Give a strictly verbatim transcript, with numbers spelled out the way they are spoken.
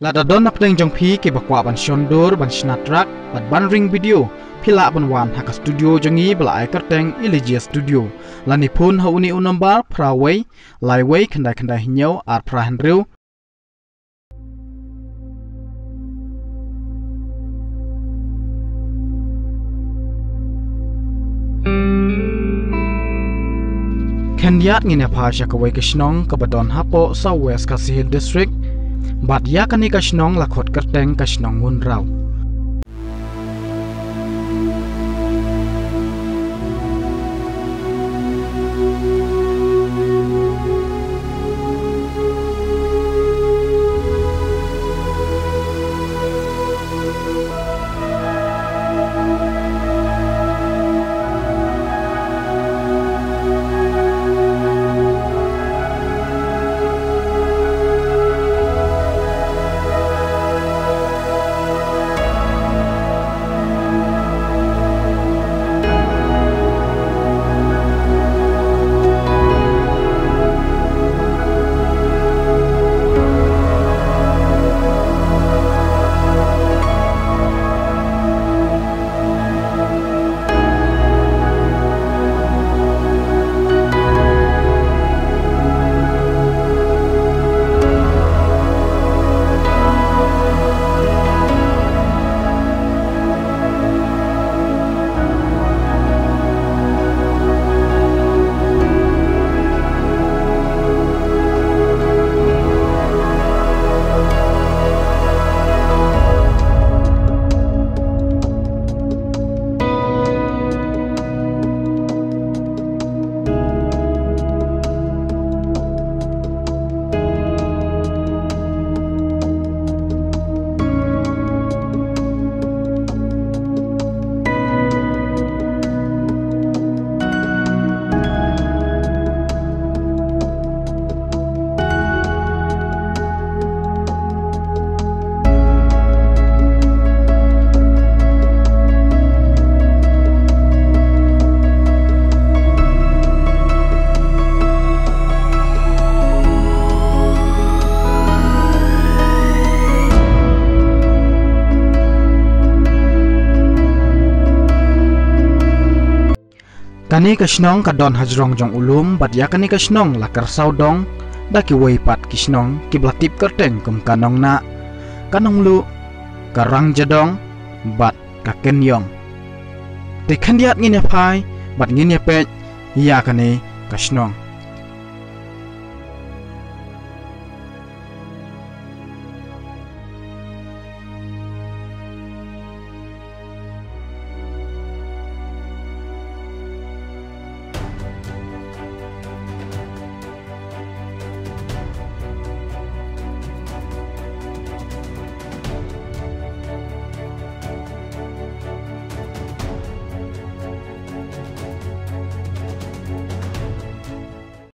Lada don napdeng jong phi kiba kwah ban shon dur, ban shna track bad ban ring video, phi lah ban wan ha ka studio jong ngi ba la ai kyrteng Elijah Studio. Lane phone ha une u nombar phra wei lai wei khyndai khyndai hynñiew ar phra hynriew. Khyndiat ngin ïa phai sha kawei ka shnong kaba don hapoh South West Khasi Hills District. Bad ïa kane ka shnong la khot kyrteng ka shnong Ngunraw. Kane ka shnong ka don hajrong jong u lum, bad ïa kane ka shnong la kyrsaw dong da kiwei pat ki shnong kiba la tip kyrteng kum ka Nongnah, ka Nongluh, ka Rangjadong, bad ka Kynïong. Te khyndiat ngin ïa phai bad ngin ïa peit ïa kane ka shnong.